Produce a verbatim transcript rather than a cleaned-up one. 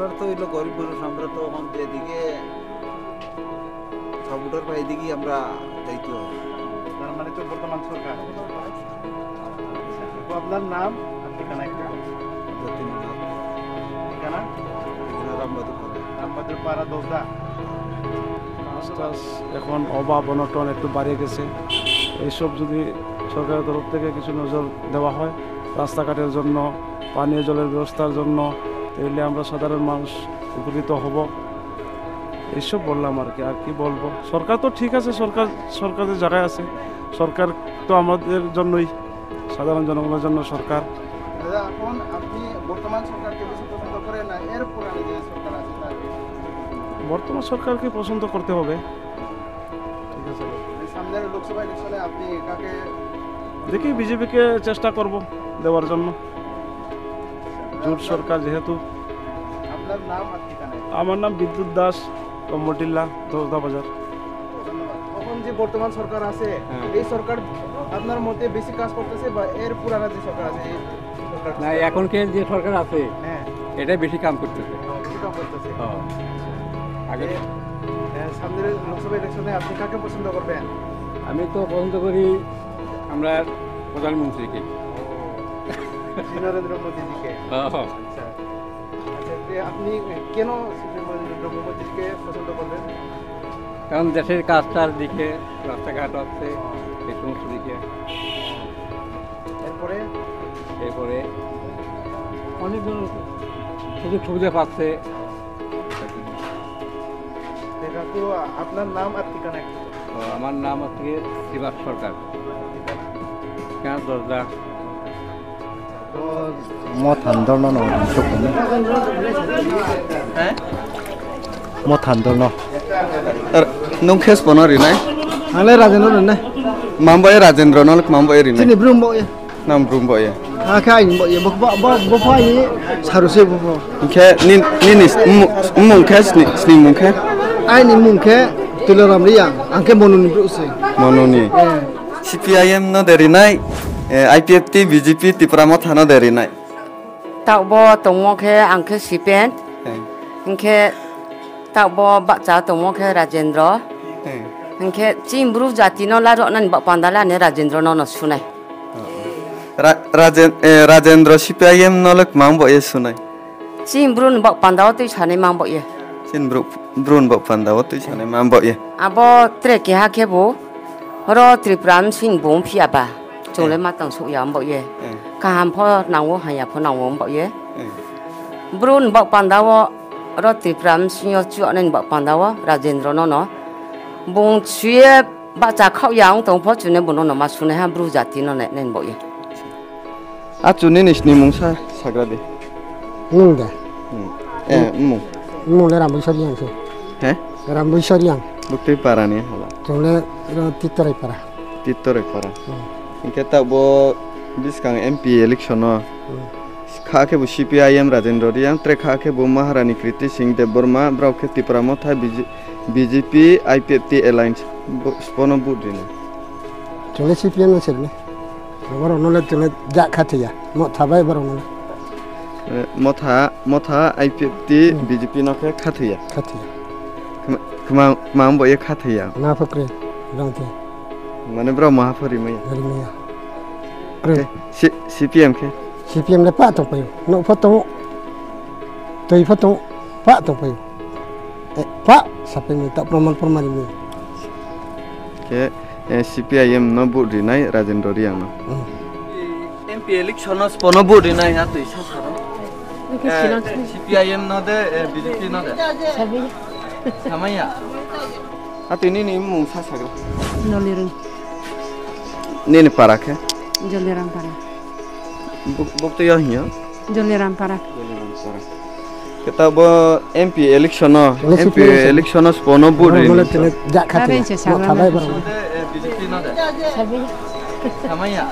আমরা তো হইলো গরিব মানুষ, আমরা তো এখন যেদিকে সাপোর্টার পাই, এদিকেই আমরা যাইতে হবে। তার মানে তো বর্তমান সরকার। তো আপনার নাম আর ঠিকানা একটু বলুন। যতীন মিয়া। ঠিকানা? ঠিকানা রামবাহাদুর পাড়া। রামবাহাদুর পাড়া, দোসদা। আস্তে আস্তে এখন অভাব অনটন একটু বাড়িয়ে গেছে। এইসব যদি সরকারের তরফ থেকে কিছু নজর দেওয়া হয়, রাস্তাঘাটের জন্য, পানীয় জলের ব্যবস্থার জন্য, তাহলে আমরা সাধারণ মানুষ উপকৃত হব। এইসব বললাম আর কি, আর কি বলবো। সরকার তো ঠিক আছে, সরকার, সরকার যে জায়গায় আছে, সরকার তো আমাদের জন্যই, সাধারণ জনগণের জন্য সরকার। দাদা, এখন আপনি বর্তমান সরকারকে বেশি পছন্দ করেন না এর পুরানো যে সরকার আছে তার? বর্তমান সরকারকে পছন্দ করতে হবে। ঠিক আছে। সামনের লোকসভা ইলেকশনে আপনি কাকে? দেখি, বিজেপিকে চেষ্টা করব দেওয়ার জন্য, জোট সরকার যেহেতু। আপনার নাম আর ঠিকানা? আমার নাম বিদ্যুৎ দাস, কম্বরটিল্লা, দোসদা বাজার। ধন্যবাদ। এখন যে বর্তমান সরকার আছে, হ্যাঁ। এই সরকার আপনার মতে বেশি কাজ করতেছে বা এর পুরানা যে সরকার আছে, এই সরকার? না, এখনকার যে সরকার আছে, হ্যাঁ। এটাই বেশি কাম করতেছে। ও, বেশি কাম করতেছে। হ্যাঁ। আগে এ, এ, সামনের লোকসভা ইলেকশনে আপনি কাকে পছন্দ করবেন? আমি তো পছন্দ করি আমরা প্রধানমন্ত্রীকে। ও, শ্রী নরেন্দ্র মোদীজিকে। হ্যাঁ, হ্যাঁ। আচ্ছা। আচ্ছা, তে আপনি কেন শ্রী নরেন্দ্র মোদীজিকে পছন্দ করবেন? কারণ দেশের কাজটার দিকে, রাস্তাঘাট আছে, এই সমস্ত দিকে। এরপরে? এরপরে অনেক জন সুযোগ সুবিধা পাচ্ছে। এটা তো আপনার নাম আর ঠিকানা একটু? ও, আমার নাম হচ্ছে শ্রীবাস সরকার। ঠিকানা দোসদা। Motha ni dol no no. Motha ni dol no. Nung khe sbo no rinai? Ang le Rajendra no rinai. Kmang bo ye Rajendra no le kmang bo ye rinai? Chini Bru bo ye. Nang Bru bo ye. Akhe aini bo ye. Bo pha ye saru se bo pha. Hing khe nini mmung khe, sni mmung khe? Aini mmung khe Tuliram Reang. Ang khe Monu ni brouh se. Monu ni. CPIM no de rinai, IPFT, BJP, Tipra Motha no de rinai? Taoh bo tongmo khe ang khe CPM. Hing khe taoh bo bahcha tongmo khe Rajendra. Hing khe chini Bru jati no laroh nani baoh panda le ani Rajendra no no sunai. Rajendra CPIM no le kmang bo ye sunai? Chini Bru ni baoh panda wo tuisanai mang bo ye. Chini Bru ni baoh panda wo tuisanai mang bo ye. Abo tre keha khebu, oro Tripura bsing bung phi ya ba, chung le ma tang souh ya ong bo ye. Kaham pho nang ou, hamya pho nang ou ong bo ye. Bru ni baoh panda wo, oro Tripura bsing yo chuanai ni baoh panda wo Rajendra no no bung chu ye bahcha khaoh ya ong tong pho, chung ne bung no no ma sunaiha Bru jati no nai nai bo ye. Achu nini sni mungsa sagra di. Mung de? Mmung le Rambui Soriang se. Rambui Soriang. Buktui para ni hala? Chung le Titorai para. Titorai para. Hing khe taoh bo buskang MP election no kha khebu CPIM Rajendra Reang, tre kha khebu Maharani Kriti Singh Debbarma, brao khe Tipra Motha, BJP, IPFT alliance, sbo no vote ri nai? Chung le CPM no se ri nai. Abo rao no le chung le jak khathoi ya, Motha bai brao no le. Motha, IPFT, BJP no khe khathoi ya? Kma bo ye khathoi ya? Ma pho kroi, brao the. Mane brao maha pho rimai ya? CPM khe? CPM le pah tongpai ou, nouh pho tong ou, toi pho tong ou, pah tongpai ou. Pah sapai mi, taoh proman proman ri mi. Khe CPIM no vote ri nai Rajendra Reang no? MP election no sbo no vote ri nai ha toi sa sa ro. CPIM no de, BJP no de? Samai ya. Atoi nini mmung sa sagra. Nini para khe? Joliram para. Buktui yo hing yo? Joliram para. Khe taoh bo MP election no, MP election no sbo no vote ri nai? Samai ya.